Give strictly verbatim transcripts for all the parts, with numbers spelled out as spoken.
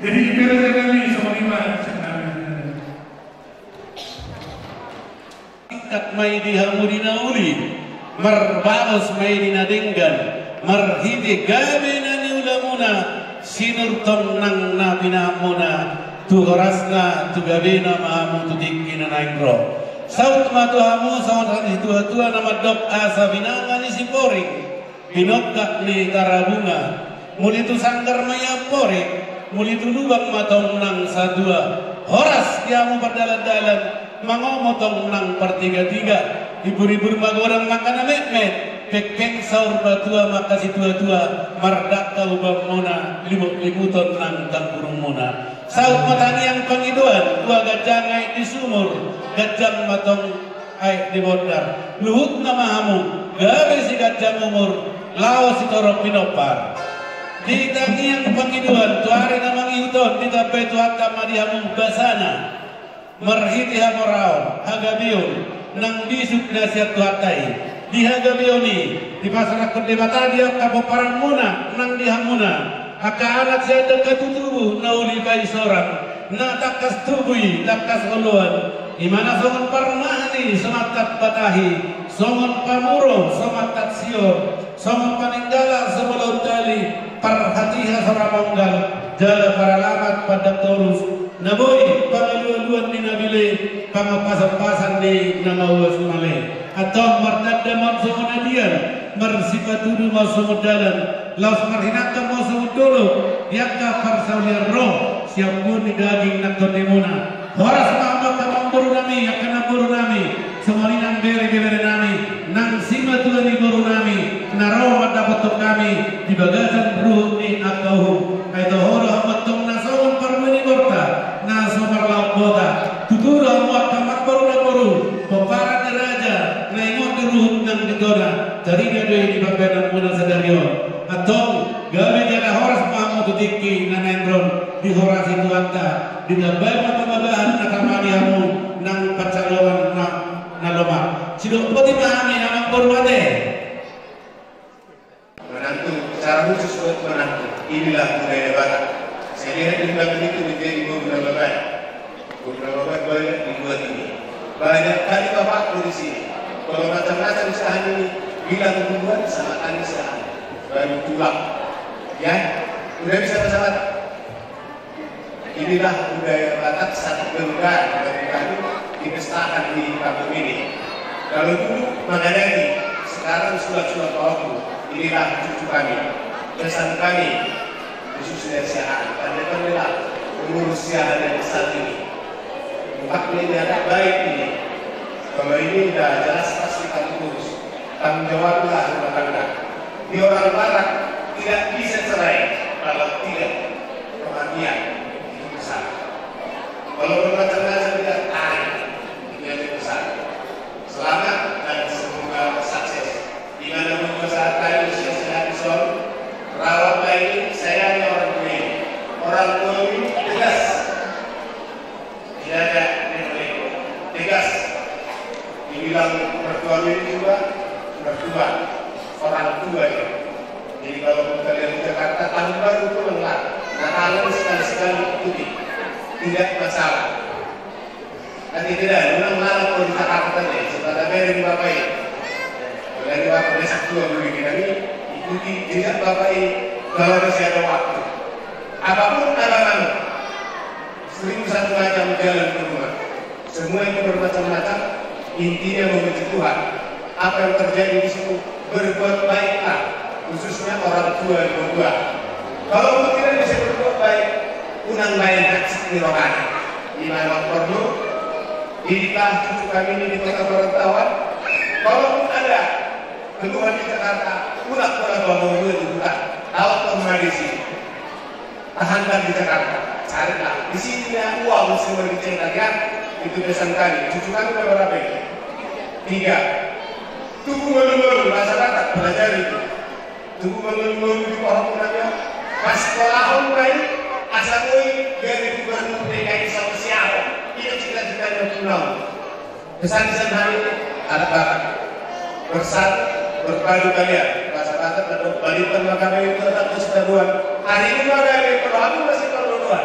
Jadi, ipere sekali sama lima sekali. Tingkat ma i di hamu di na uli, marbalos ma i di na denggan, marhite gabe na niulamuna, sinur tong nang na pinahanmuna, tu horasna, tu gabena ma hamu tu tingki na naeng ro. Saut ma tu hamu songon hata ni situa-tua na mandok asa binanga ni Siporing, binongkak ni Tarabunga, muli tu sanggar ma i amporik, muli tu lubang ma tong nang satua, horas di hamu pardalan-dalan, mangomo tong nang partiga-tiga, ibur-ibur magodang angka na metmet, pengpeng saur matua ma angka situa-tua, mardangka ubanmuna, limut-limuton nang tangkurungmuna. Saut ma tangiang pangidoan, tua ganjang aek di sumur, ganjang ma tong aek di bondar. Luhutna ma hamu, gabe siganjang umur, laho sitorop pinompar. Di tangiang pangidoan, tu ari na mangihut on, ditambai Tuhanta ma di hamu basana, marhite hamoraon, hagabeon, nang bisuk na sian Tuhanta i. Di hagabeon i, dipasarahon Debata di angka pomparanmuna, nang di hamuna, angka anak sian dangka tutubu, na uli bahen sorang, na tangkas tubu i, tangkas oloan. I ma na songon parmahan i, so mantap batahi, songon pamuro, so mantap sior, songon panenggala, so bolon tali, parhatiha so ra monggal, jala paralamat pandang torus, na boi pangalualuan ni na bile, pangampasanpasan ni na mauas male. Antong martanda ma songon adian, marsipatudu ma songon dalan, laos marhinangkan ma songon dolok, di angka parsaulian ro, sian buan ni daging nang tondimuna. Horas ma hamu angka namboru nami, angka namboru nami, songon i nang bere-bere nami, nang simatua ni boru nami, na ro mandapothon hami, di bagasan ruhut ni angka uhum. Ai toho do hamu antong na songon parbue ni borta, na so marlaok bota. Tutu do hamu angka namboru-namboru, pomparan ni raja, na ingot di ruhut nang di tona, tarida do i di pambahenanmuna sadari on. Antong, gabe jala horas ma hamu tu tingki na naeng ro, dihorasi Tuhanta, ditambai ma panggabean na tama di hamu, nang pansalongan na, na lomak. Sidok boti ma hami, amang boru ate. Menantu, secara khusus buat menantu, inilah budaya Batak. Saya lihat di belakang itu menjadi boru na babaen. Boru na babaen banyak dibuat ini. Banyak kali bapakku di sini. Kalau macam-macam usaha ini, bilang duluan sama kami sehari. Baru pulang. Ya, udah bisa bahasa Batak? Inilah budaya Batak sangat genggar bagi kami dipestakan di kampung ini. Kalau dulu mangadaki, sekarang sulak-sulak paohku. Inilah cucu kami. Pesan kami, khususnya si Aan, pandai-pandailah mengurus si Aan yang besar ini. Mukanya ini agak baik ini. Kalau ini udah jelas pasti kamu urus. Tanggung jawablah rumah tangga. Di orang Batak tidak bisa cerai kalau tidak perhatian itu besar. Kalau bermacam-macam tidak tahan, itu yang besar. Selamat dan semoga sukses. Di mana pun saat tadi usia sehat di son, rawatlah ini, sayangi orang tua ini. Orang tua ini tegas. Tidak ada yang lain. Tegas. Dibilang mertua ini juga mertua, orang tua ya. Jadi kalau kita lihat di Jakarta, tahun baru itu lengkap. Natalan sekali-sekali ikuti. Tidak masalah. Kan tidak ada, memang larang kalau di Jakarta ya, sebenarnya dari bapak ini. Dari bapak besok dua minggu ini, ikuti jejak bapak ini kalau masih ada waktu. Apapun halangan, seribu satu macam jalan ke rumah. Semua itu bermacam-macam, intinya memuji Tuhan. Apa yang terjadi di situ, berbuat baiklah, khususnya orang tua dua-dua. Kalau tidak bisa berbuat baik, unang baen hansit ni rohana. Di mana perlu, diditah cucu kami ini di kota perantauan. Kalaupun ada keluhan di Jakarta, unang pola bawa di hutan. Tahu kemana di sini. Tahankan di Jakarta, carilah. Di sini ya, uang semua dicetak ya. Itu pesan kami. Cucu kami berapa ini? Tiga. Tugu ngolu-ngolu, bahasa Batak, pelajari itu. Tugu ngolu-ngolu di pohon namanya. Pas sekolah on baik, asa boi, jadi gubernur D K I sama siapa. Ini cita-citanya pulau. Pesan-pesan hari ini, anak Batak. Bersatu, berpadu kalian. Bahasa Batak, ada balikan maka itu tetap keseteruan. Hari ini maka itu, kalau aku masih perlu doa.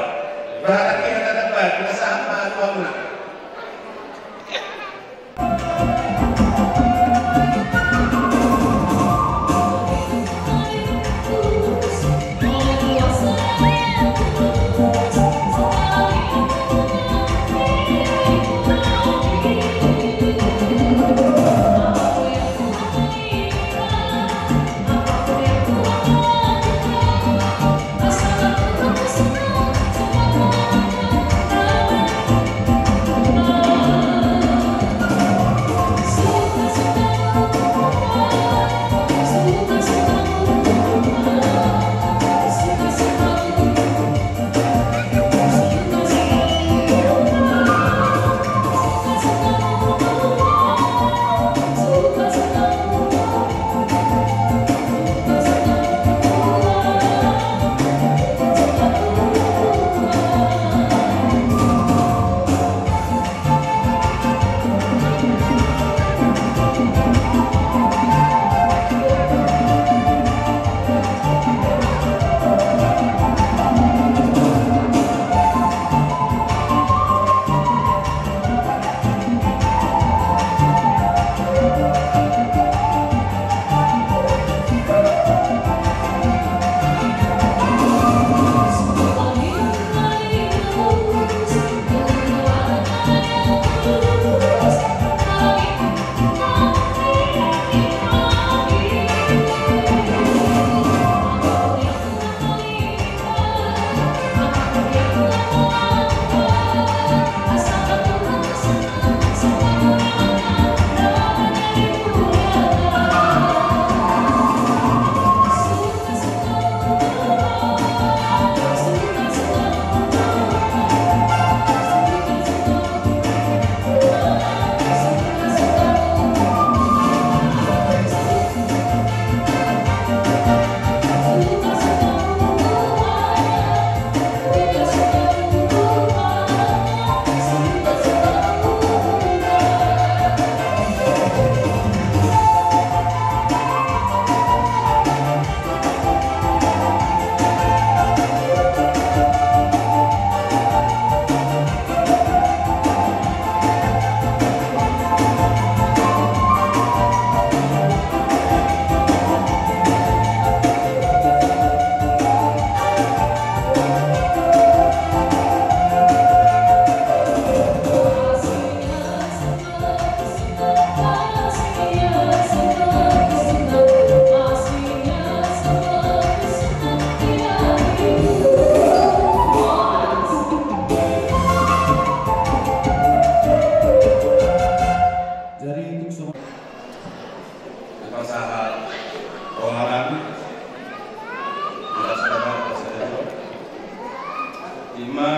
Ima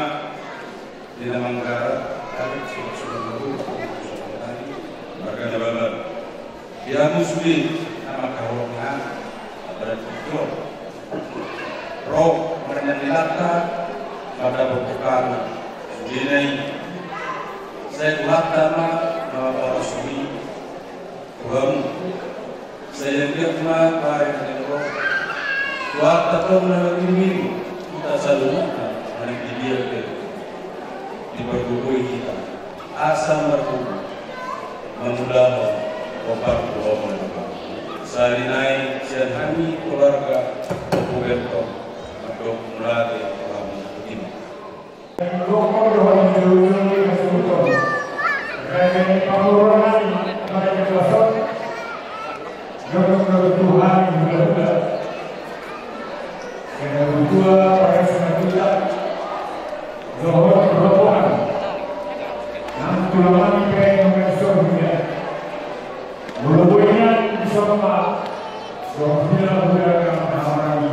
di na manggarar, adat surat-surat baru, surat tadi, marga Nababan. Di hamu sude na mangkaholongi hami, adat tujuh. Ro, marga Nilata, pada berpekan, sude na i. Sai Nilata ma, nama para sude. Tuhan, sai anggiat ma baen ni Roha. Tuhan, tatong na mangiming, hita saluhutna, manang di dia pe. Dipargogoi hita. Asa marguru. Mangulahon, hombar tu Ho ma. Sahali nai, sian hami, keluarga, Ompu Berto, mandok mauliate, tu hami, ima. Dohot dohot ni jolo-jolo ni hasuhuton. Raja ni pamoruon nami, Raja Boson. Jolo-jolo Tuhan, jolo-jolo. Jolo-jolo Tuhan, Raja Sinabita. Dohot rombongan. Nang tulang nami pe nang sorga. Molo boi nian dison ma, dohot hula-hula nang haha nami.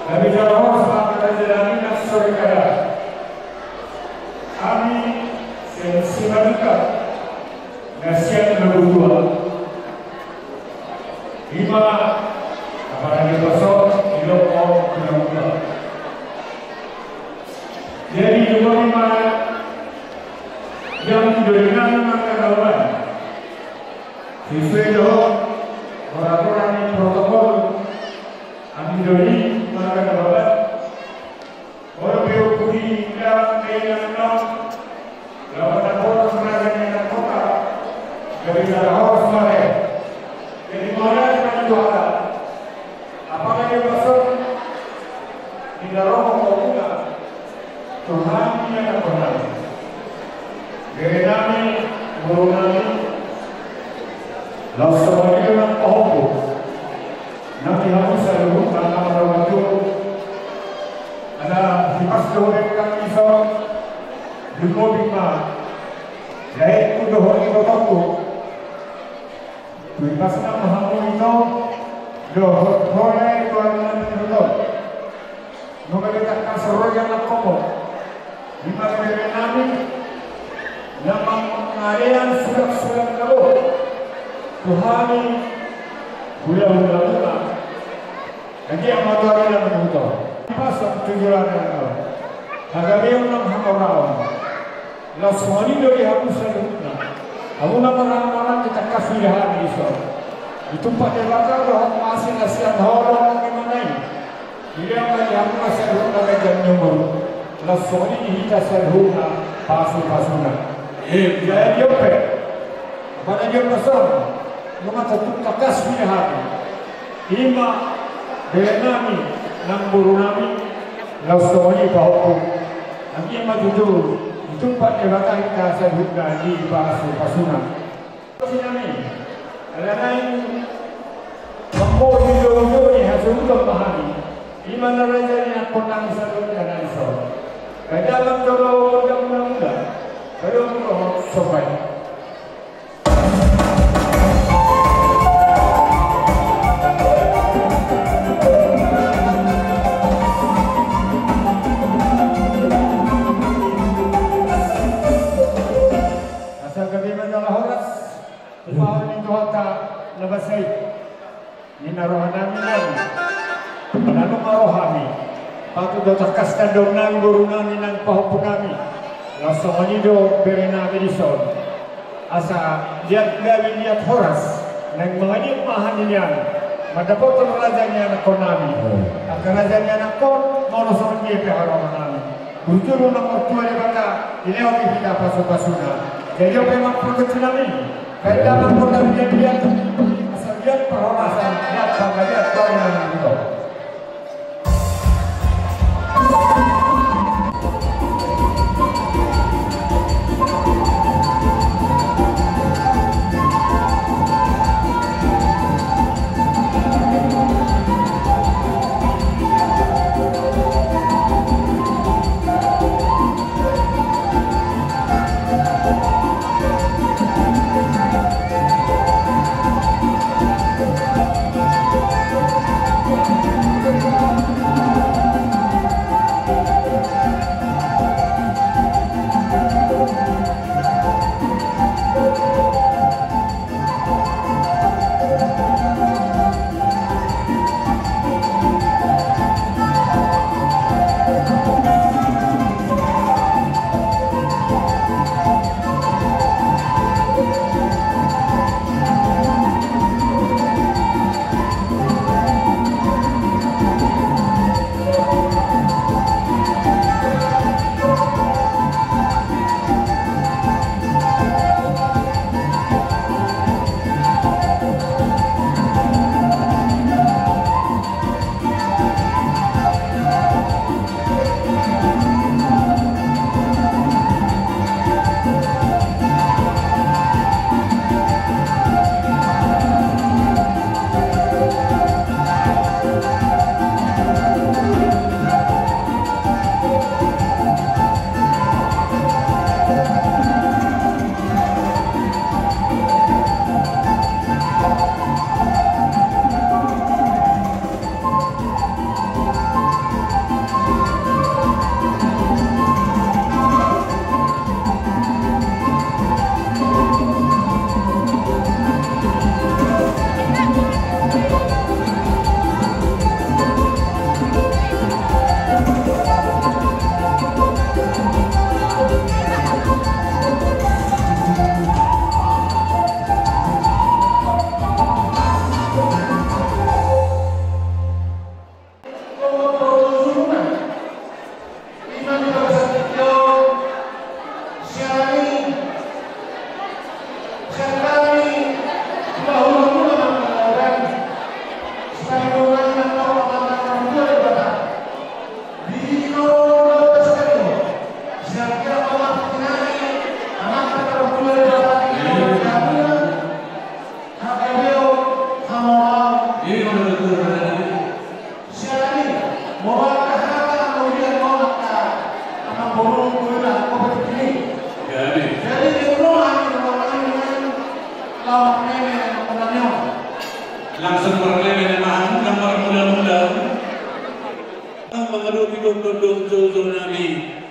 Gabe jala horas ma angka raja nami na soripada. Hami sian Simanjuntak, na sian Lobutua. Ima, apala di Boson, di Lombok, di Lombok. Jadi, di Lombok ima, yang di Lombok ima, Sesuai dohot peraturan ni protokol, hami do i marga Nababan. Olo pe umpudi dalan pe inang inong, laho mandapothon raja ni anak kota, gabe jala horas ma. Jadi mauliate ma di Tuhanta. Apala di Boson, di na ro hamuna, Tuhan, di anakkonnami, berenami, borunami, laos songon i do nang pahompu nami, hamu saluhutna na marhaha tu. Ala hipas do hurang nami dison, lumobi ma dainangku dohot ibotongku. Tu hipasna ma hamu ito dohot ho, Tulang nami, ito. Nunga be tangkas ro ianakhonmu, ima berenami, na mangalean sulang-sulang na boi tu hami hula-hulamuna. Anggiat ma tuari nang ito. Pasang tu jolana, na gabe on nang hamoraon. Laos songon i do di hamu saluhutna. Hamu na marhaha-haha, ditangkasi do hami dison. Ditumpak Debata do hamu asi na sian holong ni manai. Dilehon ma di hamu na saluhutna ganjang ni umur. Laos songon i di hita saluhutna pasu-pasuna. Jadi on pe, pada di on pe son, nunga tangkas do hami. Ima berenami nang borunami, laos songon i pahompu. Anggiat ma tutu ditumpak Debata hita saluhutna di pasu-pasuna. Sinami, ala naeng mambohi jolo-jolo ni hasuhuton ma hami. Ima na raja ni anakkonnami saluhutna na dison. Baen damang jolo gondang mula-mula. Baru rohot sobai. Asa gabe ma jala horas tu pahompuna, tu hata na basa i. Ninna rohanami nang, na nunga ro hami, patut do tangkas tandok nami, borunami nang pahompunami. Laos songon i do berenami dison. Asa liat gabe liat horas, naeng mangaliat ma hami nian mandapothon raja ni anakkonnami. Angka raja ni anakkon, molo songon dia pe haroronami. Burju do nang martua Debata, dilehon di hita pasu-pasuna. Jadi on pe ma pargonsinami. Baen damang gondang liat-liat. Asa liat parhorasan, liat pangaliat, baru nang ito.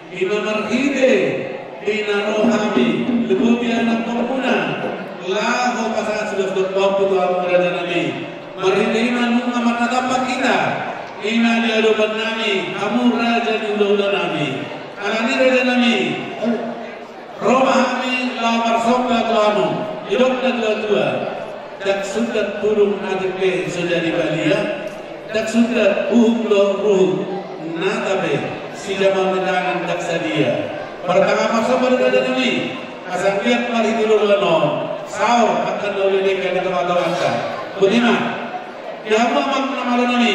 Ima marhite i na ro hami, lumobi anak pangkuna, laho pasahat suda suda pangku tu hamu raja nami. Marhite ima nunga marnatampak hita, ima di adopan nami, hamu raja ni hulahula nami. Alani raja nami, ro ma hami laho marsomba tu hamu, didok na tuatua. Ndang sundat bulung atik pe so jadi balia, ndang sundat uhum dohot ruhut, nata pe sijaman ni tangan ndang sadia. Martangan marsomba do raja nami, asa anggiat marhite loloan on saor angka na uli denggan di tongatonganta. Botima. Di hamu amang na malo nami.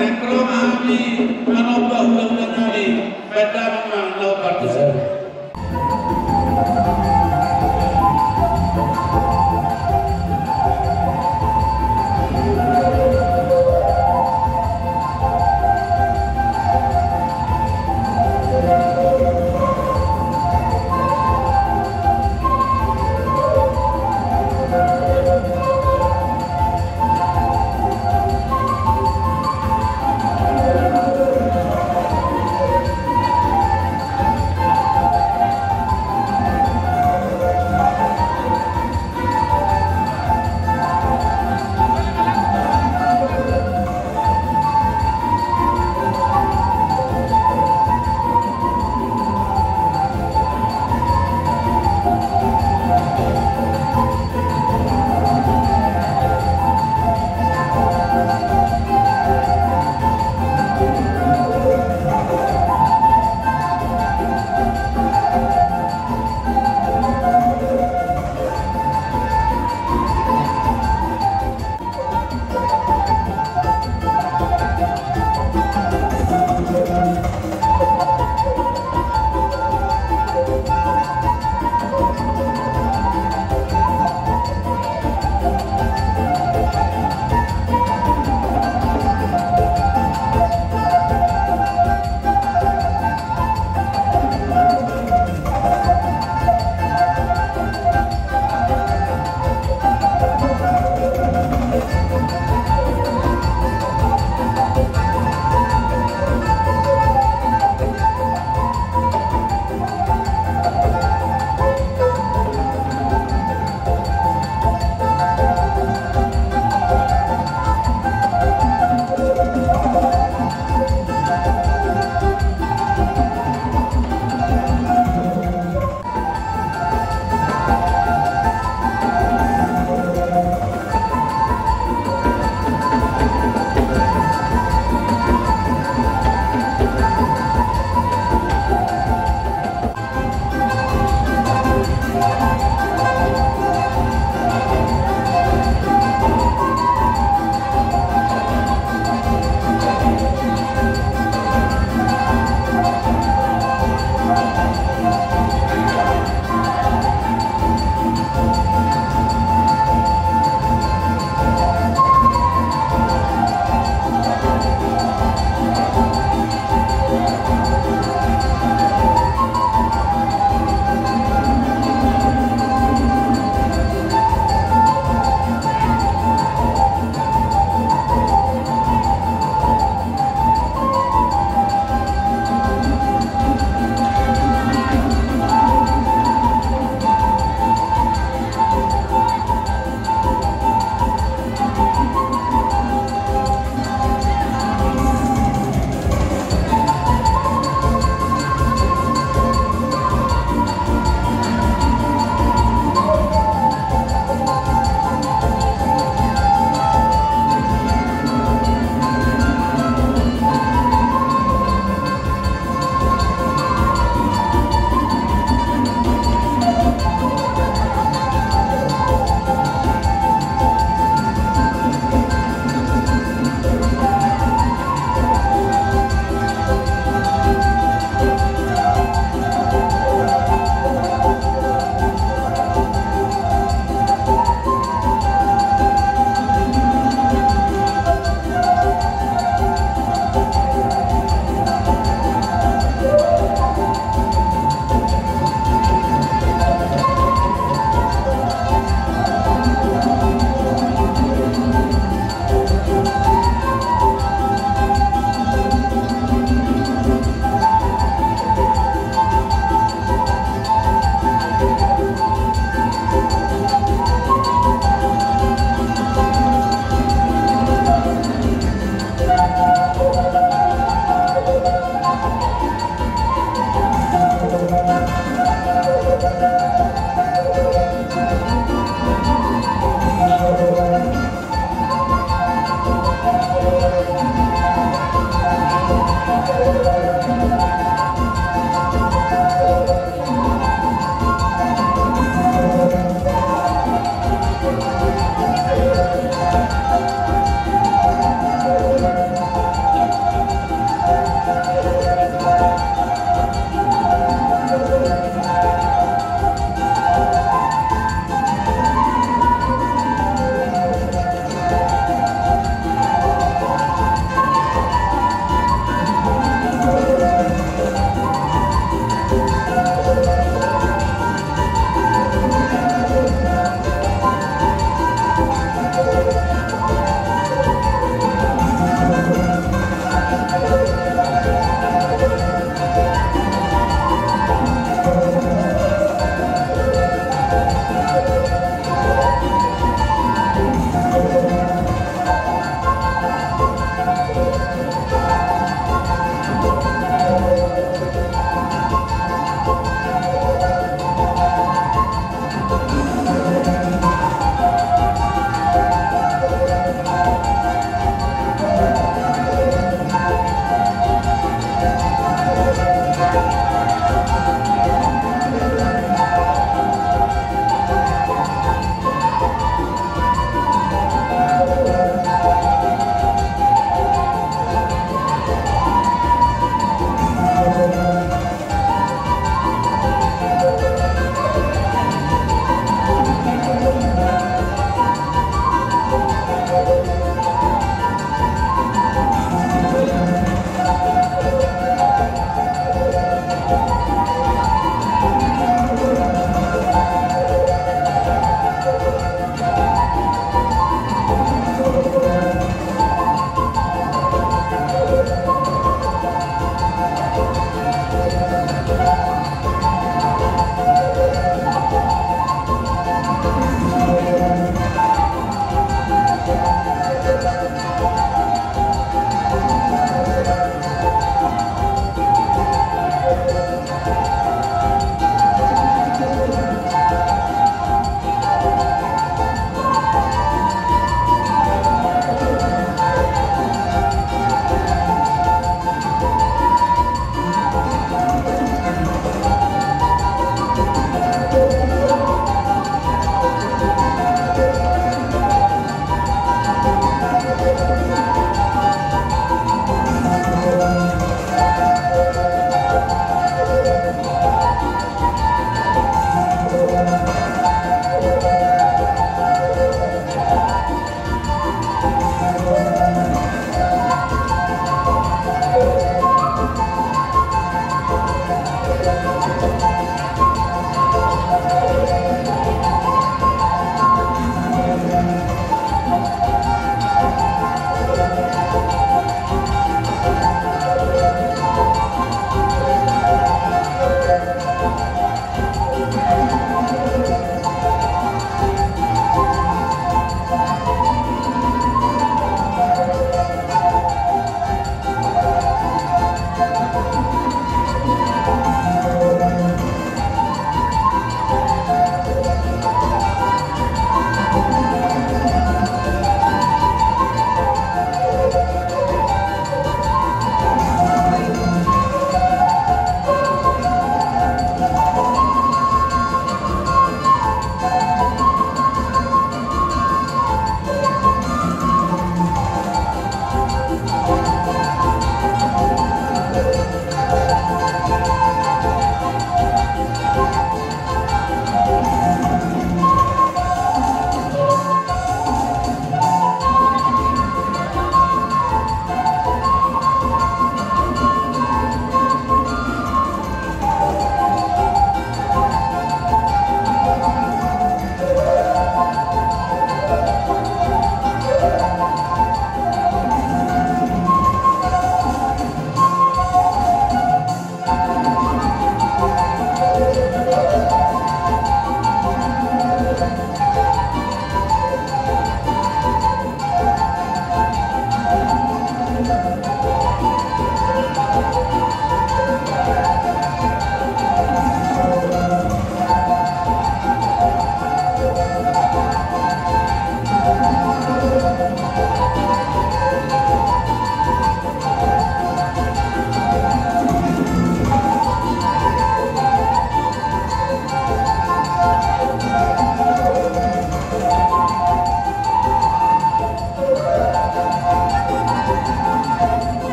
Naeng ro ma hami manomba hulahula nami, baen damang ma na hombar tusi.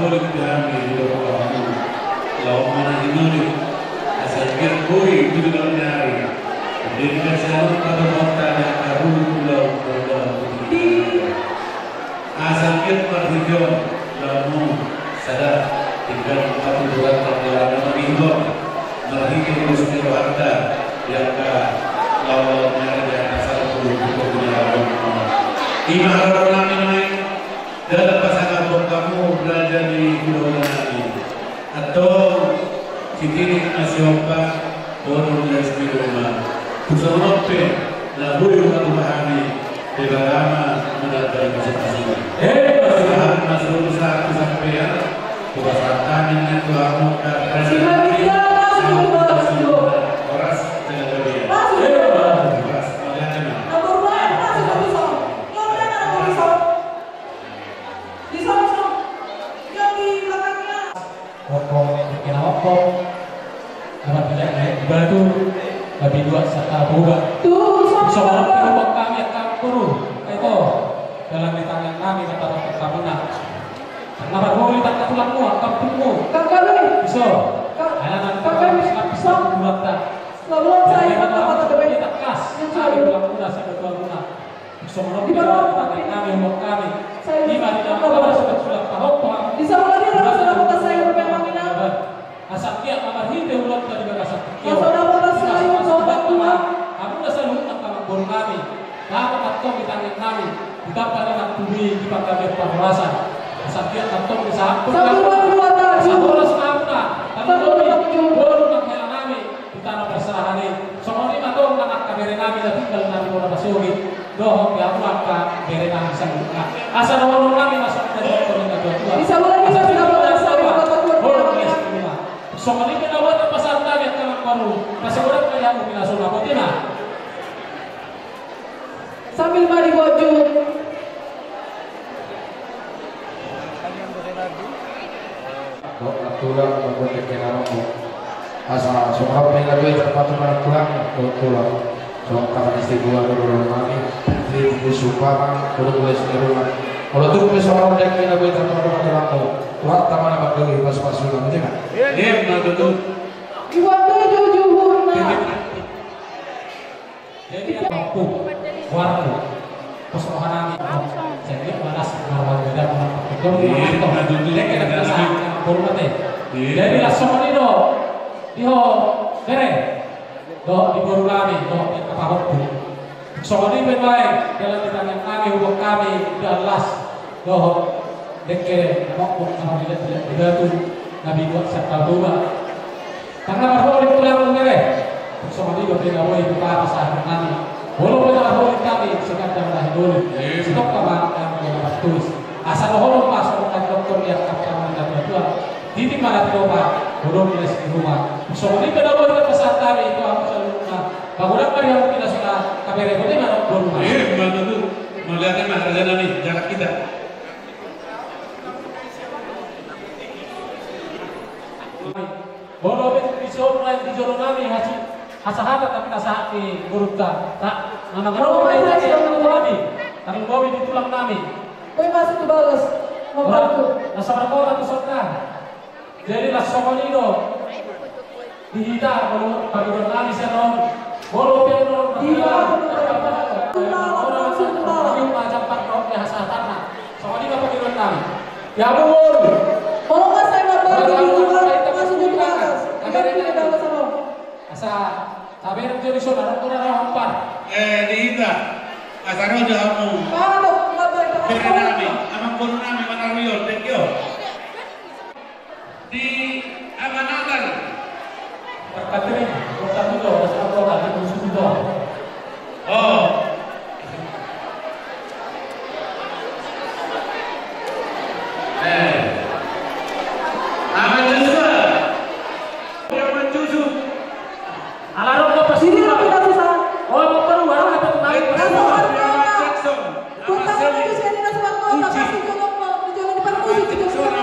Di hami di dohot hamu, laho manahi nami, asa anggiat boi tu joloan ni ari, di na sian on patupaonta di angka ruru laho manahi. Asa anggiat marhite on laho sada tinggal patuduran tanda laho manahi, marhite ulos ni rohanta di angka laho manahi di angka salpu di angka laho. Ima haroro nami nai. Dalan pasangaphon hamu raja ni hulahula nami. Antong sititik ma sihompa, boru ni las ni ruma. Tung songon on pe na boi hupatupa hami Debata ma na mangapuli pasupasu. Eh, pasahat ma saluhut sahat tu sampean. Hupasahat hami nang tu hamu angka raja nami. Horas jala gabe. Horas, mauliate ma. Rokok, kena rokok. Apa tidak naik batu, tapi dua serta berubah. Tuh, sama. Sama rokok, rokok kami akan turun. Itu, dalam di tangan kami, kata rokok kamu nak. Karena berhuli tak tulang mua, kampungmu. Kak kami. Iso. Kak, anak-anak kami. Kak kami. Bisa buat tak. Selalu saya kata-kata baik. Kita kas. Yang saya tulang muda, saya tulang muda. Songon on pe nami, umur kami. Ima di dalam surat-surat pahompa. Di saluhut ni dalam surat-surat saya berpemangina. Asa anggiat marhite ulaonta di bagasan tingki on. Asa na marhite ulaonta. Hamu na saluhutna angka amangboru nami. Dapot antong di tangan nami. Ditamba nang tubu i di panggabean parhorasan. Asa anggiat antong di sahat. Sambil berdua taju. Asa horas ma hamuna. Sambil berdua taju. Boru nang hela nami. Di tano parserahan i. Songon i ma tong nang angka bere nami na tinggal na di bona pasogit. Dohot di hamu angka bere nami saluhutna. Asa dohonon nami ma songon na didok ni natua-tua. Di saluhutna. Asa di hamu angka bere nami. Songon i pe na buat pasahat nami angka amangboru. Pasahat nami hamu pinasuna. Boti ma. Sambil ma di bojong. Dok, natulang, dok, dek, kena rokok. Asa, songon on pe na boi tarpatupa natulang, dok, tulang. Songon on pe na istri dua, dok, tulang nami. Di, di sumpah, dok, dua istri dua. Molo tung pe songon on pe na boi tarpatupa natulang, dok. Tulang, tama na bangga, pas, pas, sudah, betul nggak? Iya, betul. Iwan, dok, dok, dok, dok. Jadi, waktu, waktu, pos roha nami, jadi balas marwang beda. Iya, betul. Jadi, laos songon i do, di ho, bere, dohot di boru nami, dohot di angka pahompu. Songon i pe baen, dalan di tangan nami, hubok hami, di las, dohot, dengke, mokmok, na marliat-liat di batu, na binuat sian Tautoba. Tangkas marholi tulang nami. Songon i dope na boi hupasahat nami. Molo pe na marholi hami, sigandang na hinolu. Iya. Sitongka ma nami na martulis. Asa dohonon ma songon na nidokkon ni angka pamoruon na tua-tua. Titi ma na tinopa, bodong les di ruma. Songon i pe na boi hupasahat nami, tu hamu saluhutna. Pagodang ma di hamu pinasuna, kabere, boti ma dohot boru ma. Iya, betul. Mauliate ma, raja nami, jaga hita. Molo pe di son lain di jolo nami hasi, hasahatan nami na sahat ni borunta. Tak, nama. Molo pe di son nami, tarlumobi di tulang nami. Kue masuk ke balas. Ora, na sabar kau tu sota. Jadi, las songon i do. Di hita, molo pangidoan nami sian on. Molo pe on. Di hita, molo pe on. Molo pe on. Molo pe on. Molo pe on. Molo pe on. Songon i ma pangidoan nami. Ya, boru. Molo nga sai mambagi di luar, masuk di bagas. Asa, tabere jo di son, adong do na hombar. Eh, di hita. Asa ro jo hamu. Bere nami, amangboru nami, Manarwion, thank you. Di Amanatan. Terkateri, kota Budo, kota Budo, kota Budo. Oh. Eh. Aman Joshua. Dia mencucu. Ala rokok pas. Sini, Pak, kita susah. Oh, mau keluar, apa tuh? Ayo, Pak. Jackson. Kota Budo, sini, kita semua, kota, pasti jolok, Pak. Jolok di permusi, jolok.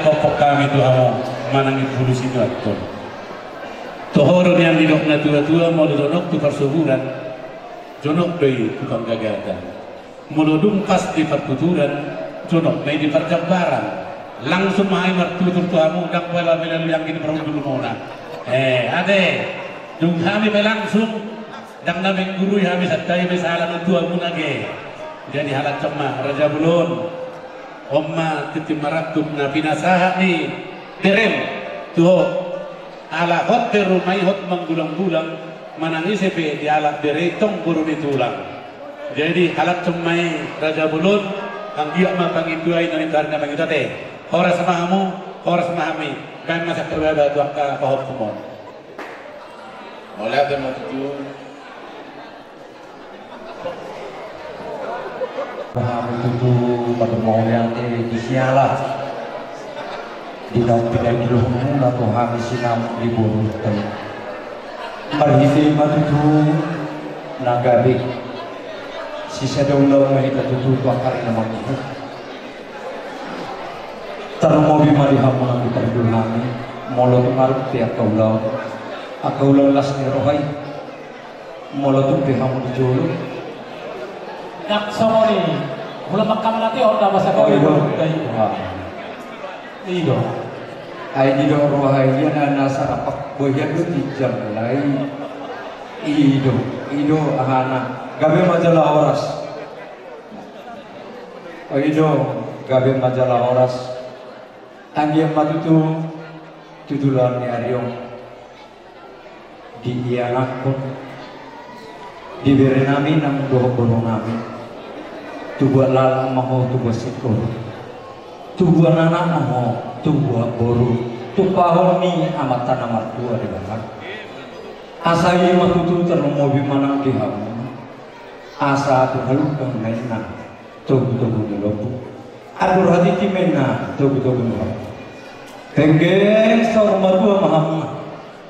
Hophop hami tu hamu manang i bulu sinuaton. Toho do nian didok na tua-tua, molo jonok tu parsoburan, jonok do i tu panggagatan. Molo dung pas di partuturan, jonok ma i di parjambaran. Langsung ma hami martutur tu hamu, ndang pola bela luyang di parhundulmuna. Eh, ate, dung hami pe langsung, ndang na menggurui hami, santabi ma i sahala na tua muna ge. Jadi halak cemma, Raja Bolon. On ma tintin marangkup na pinasahat ni berem tu ho. Ala hot beru ma i hot manggulang-gulang, manang ise pe dialap bere i tong boru ni tulang. Jadi halak cemma i Raja Bolon, anggiat ma pangintuai na mintuari na mangintuate. Horas ma hamu, horas ma hami, baen ma sian parbaba tu angka pahophop on. Mauliate ma tutu. Hami tutu patumau mauliate di siala di naung pinadilohonmuna tu hami sinamot ni boru i. Marhite ma tutu na gabe sisada ulaon ma hita tutu tu angka ari na mangihut. Tarlumobi ma di hamu na pinadilo hami, molo tung adong pe angka ulaon, angka ulaon las ni roha i. Molo tung pe hamu di jolo. Ndang songon i. Molo mangkamatehon na masa. Oh, i do. Gabe. Ah. I do. Ai didok roha i na, na sarapak bohian do tinjang lai. I do, i do ahana. Gabe ma jala horas. Oh, i do, gabe ma jala horas. Anggiat ma tutu tu joloan ni ari on diianakhon, di berenami nang dohot borunami. Tubuan laklak ma ho, tubuan singkoru. Tubuan anak ma ho, tubuan boru. Tumpahon ni Amanta na martua Debata. Asa i ma tutu tarlumobi ma nang di hamu. Asa tu halumpang na inna togu-togu ni lombu. Andur hatiti ma inna togu-togu ni lombu. Penggeng saur matua ma hamu.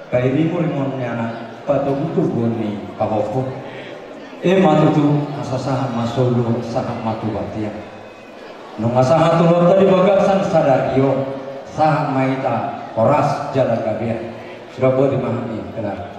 Pairing-iringon ni anak, patogu-toguon ni pahophop. I ma tutu, asa sahat ma solu, sahat ma tu batian. Nunga sahat tu rohanta di bagasan sadari on, sahat ma hita horas jala gabean. Sudah buat di mahami, kenal.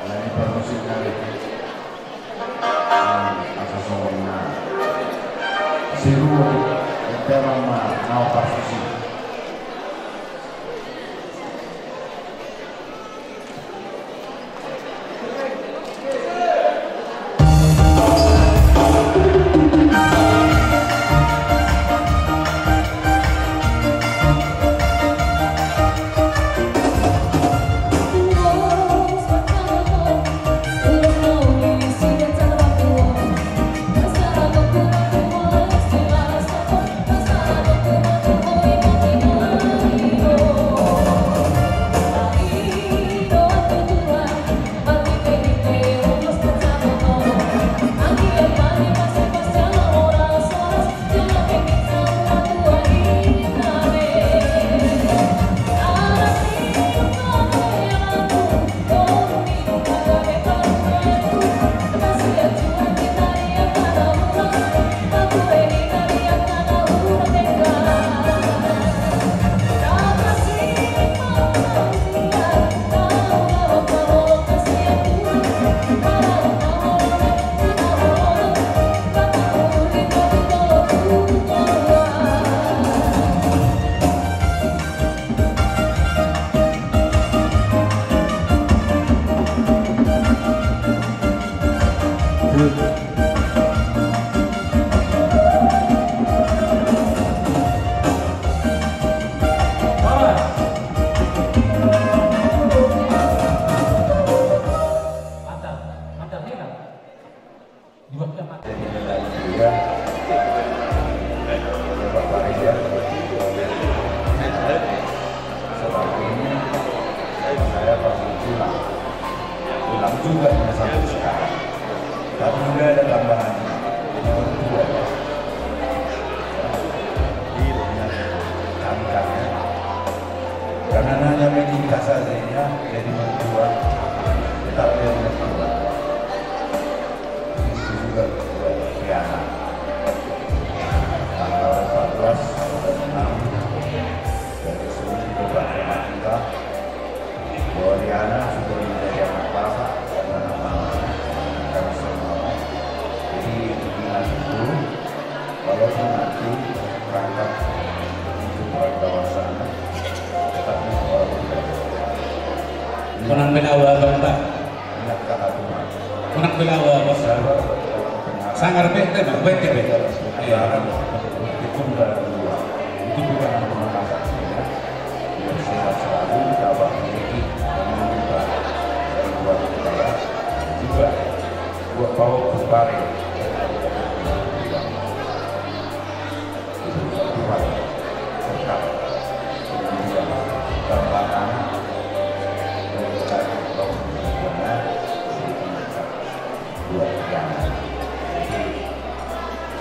Alani parmusik nami. Asa songon na siru, ente ma na parsusi. Saya pasti pulang. Pulang juga dengan satu sekarang. Tapi udah ada tambahan. Jadi berdua. Kami, kami. Karena hanya menikah saja ya, jadi berdua. Tetap jadi berdua. Itu juga buat Riana. Tanggal empat belas bulan enam, dari Senin ke Batu Mangga, bahwa Riana sudah menjadi anak bapak dan anak mama. Kami semua. Jadi, ingat itu, walaupun nanti berangkat menuju perantauan sana, tetap menghormati. Menang bela wabang, Pak. Unang belawa, Bos. Sanggar be, be, be. Iya. Itu bukan rumah masak, ya. Biar sehat selalu, tambah rezeki, dan juga buat kita, juga buat Pak Bupati.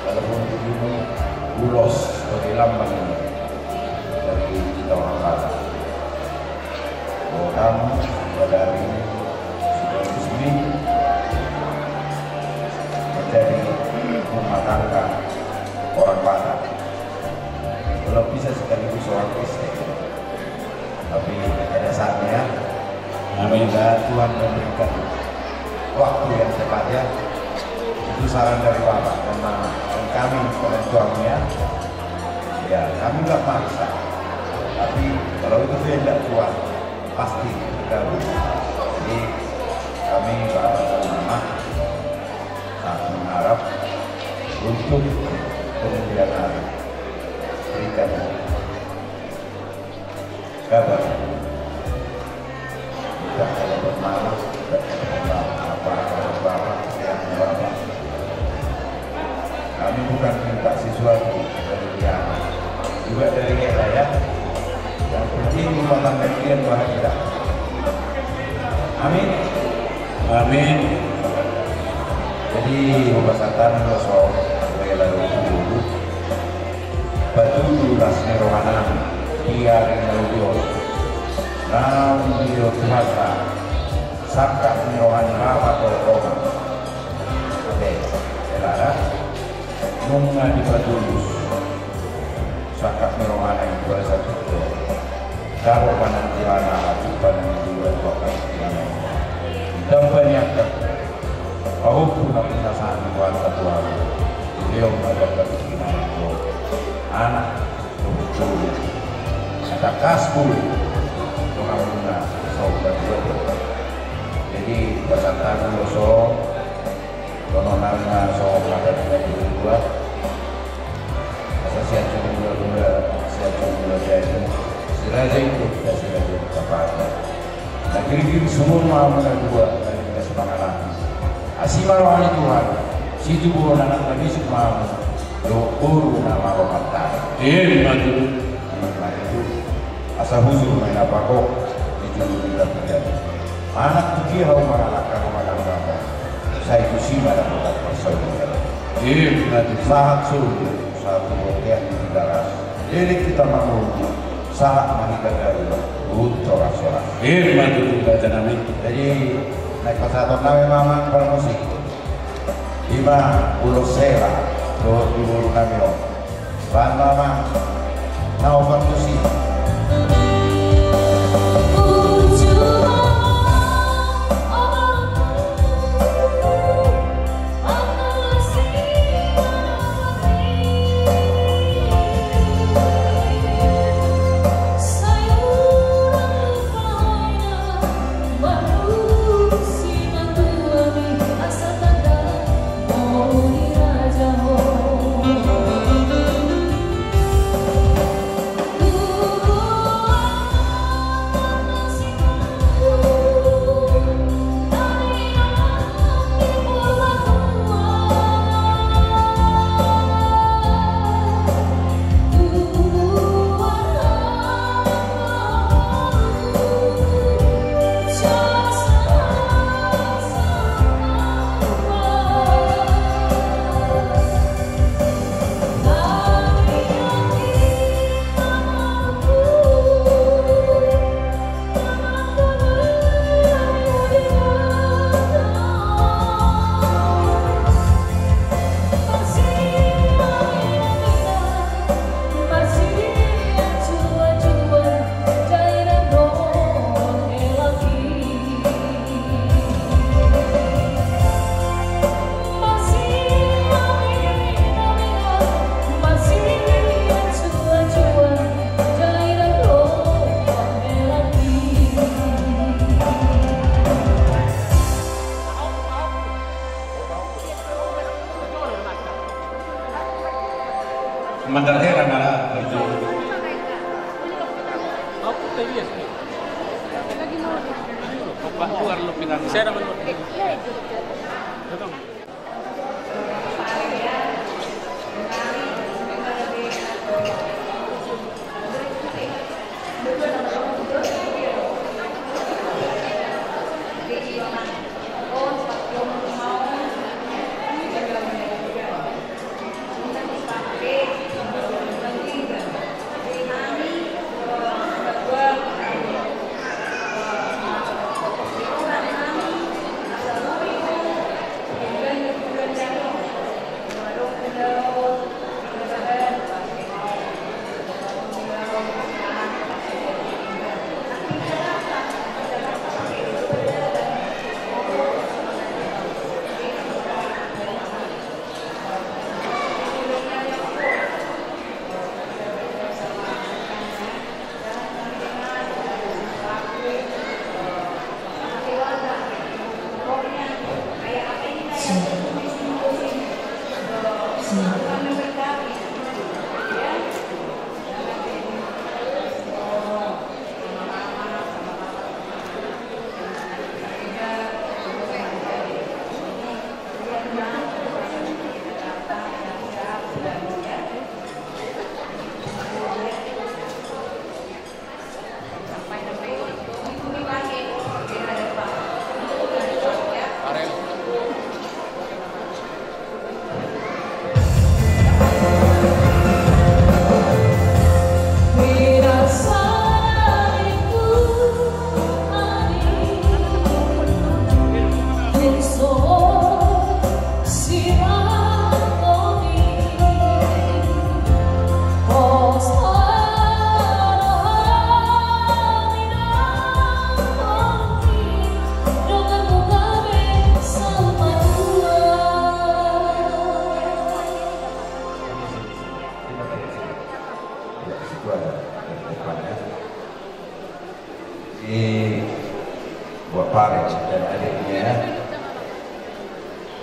Walaupun begini, ulos sebagai lambang ini dari kita orang Batak. Bahwa kamu pada hari ini sudah resmi menjadi rumah tangga orang Batak. Belum bisa sekaligus orang Kristen. Tapi ada saatnya. Amin. Semoga Tuhan memberikan waktu yang tepat, ya. Itu saran dari Bapak dan Mama. Dan kami orang tuanya, ya, kami nggak maksa. Tapi kalau itu kehendak Tuhan, pasti terkabul. Jadi kami, Bapak dan Mama, sangat mengharap untuk kemudian hari berikan kabar. Tidak ada bermalu, tidak ada bermalu. Apa kabar Bapak, sehat Bapak? Kami bukan minta sesuatu dari dia, juga dari kita, ya. Yang penting rumah tangga kalian bahagia. Amin. Amin. Jadi, pembahasan lo so, rela dulu. Batu tulas ni rohanami, di ari na ujung. Naung dilo Tuhanta, sangkap ni roha ni Bapa tu Ama. Oke, rela. Nunga dipatulus. Sangkap ni rohana i, basa tutu. Dapot panantiana, hatupa na nidua tu angka sipinana i. Damba ni angka pahompu na pinasahat ni Tuhanta tu hamu. Dilehon ma di angka sipinana i do anak dohot boru na tangkas boi tu hamuna saur matua. Jadi pasahat hami do so, dohonon nami ma songon hata ni natuatua. Asa sian sumulahula, sian sumulahula, si raja i do hita, si raja i do hita. Na girgir sumur ma hamu na dua, na ringgas mangalap i. Asi ma roha ni Tuhan, situbuhon anak na bisuk ma hamu dohot boru na malo martanda. Ima tutu. Ima tutu. Asa hujur ma i na pagok di julu ni tapian. Manang tu dia hamu mangalangka, mangalangka, sai tusi ma dapotan parsaulian. Ima tutu. Sahat solu, sahat tu bontean di Tigaras. Leleng hita mangolu, sahat ma hita gabe, huhut horas-horas. Ima tutu, raja nami. Jadi, naeng pasahaton nami ma amang parmusik. Ima ulos hela dohot di boru nami on. Bahen ma amang na opat tusi. Mandar hera ngala kerja. Opa, keluar lu pinang. Saya dapat. Situ ada, ada di depan ya. Ini buat pare dan adiknya ya.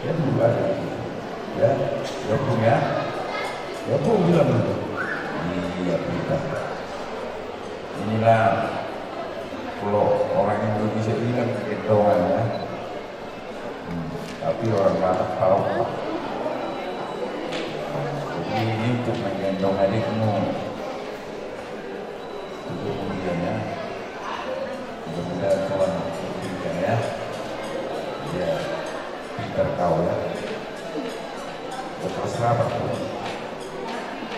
Ya dulu ada. Ya, ya punya. Ya pun bilang dulu. Iya, pintar. Inilah kalau orang Indonesia bilang gendongan ya. Hmm, tapi orang Batak tahu. Jadi ini untuk menggendong adikmu. Itu kemudian ya. Mudah-mudahan Tuhan memberikan ya. Ya, pintar kau ya. Kelas berapa tuh?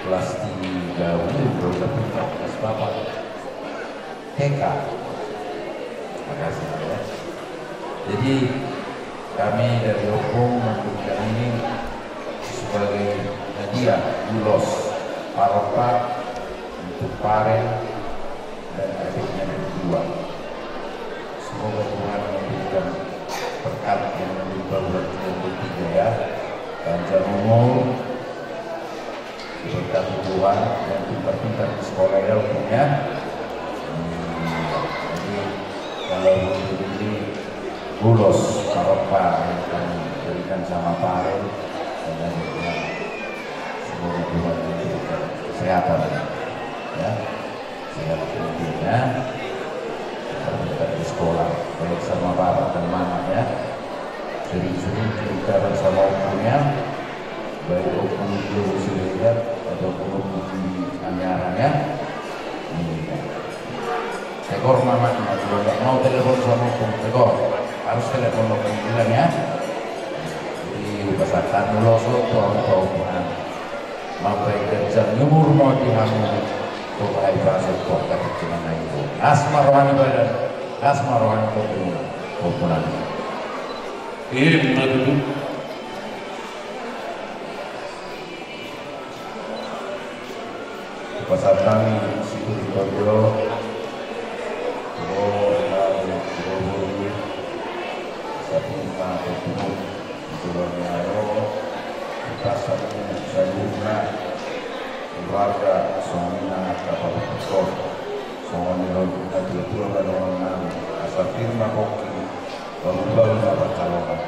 Kelas tiga, udah, udah pintar, kelas berapa? T K. Makasih ya. Jadi kami dari Opung memberikan ini sebagai hadiah ulos parompa untuk pare dan adiknya berdua. Semoga Tuhan memberikan berkat yang melimpah buat kalian bertiga ya. Panjang umur, diberkati Tuhan dan pintar-pintar di sekolah ya, Opung ya. Hmm, jadi kalau untuk ini ulos parompa yang kami berikan sama pare dan adiknya, semoga Tuhan memberikan kesehatan ya. Sehat kemudian ya. Pintar-pintar di sekolah, baik sama bapak dan mama ya. Sering-sering cerita sama Opung ya. Baik Opung di Sulawesi ataupun Opung di Anyaran ya. Iya. Tegur mama, kalau nggak mau telepon sama Opung, tegur. Harus telepon Opung bilang ya. Jadi pasahat ulos tu Opung. Mambahen ganjang ni umurmu di hamu. Tuhan i pasu tu angka tingki na i. Las ma roha ni badan, las ma roha ni tondi. Komponan. Ima tutu. Pasahat nami situtu di Tojo. Oh, oh, oh. Sahat ma tu Tuhan. Di joloan ni ari on, di pasahat ni saluhutna keluarga songon i na angka pamoruon, songon i ro na tua-tua baoa nami, asa pir ma pongki, bahulbahul na pansalongan.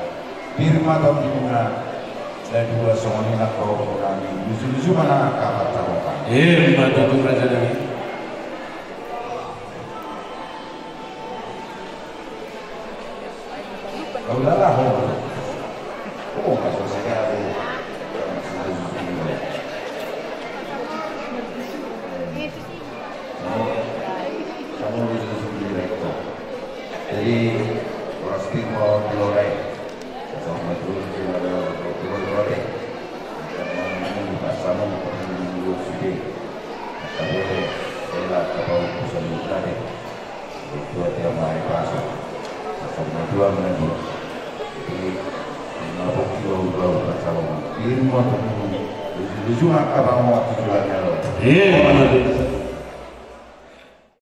Pir ma tondimuna na dua songon i na angka ompu nami, luju-luju ma na angka pansalongan. Ima tutu raja nami. Kau dah lah, oh. Oh, masuk saya tu. Kamu di sini direktur. Jadi, orang Timor di Lore. Sama tu, di mana, di Lore. Sama tu, di Lore. Tapi, saya lah, kalau bisa lupa deh. Itu dia mai pasu. Sama dua minggu. Jadi, lima puluh kilo udah pasalon. Ini mau tunggu. Lucu-lucu angka bang mau tujuannya lo. Iya, benar.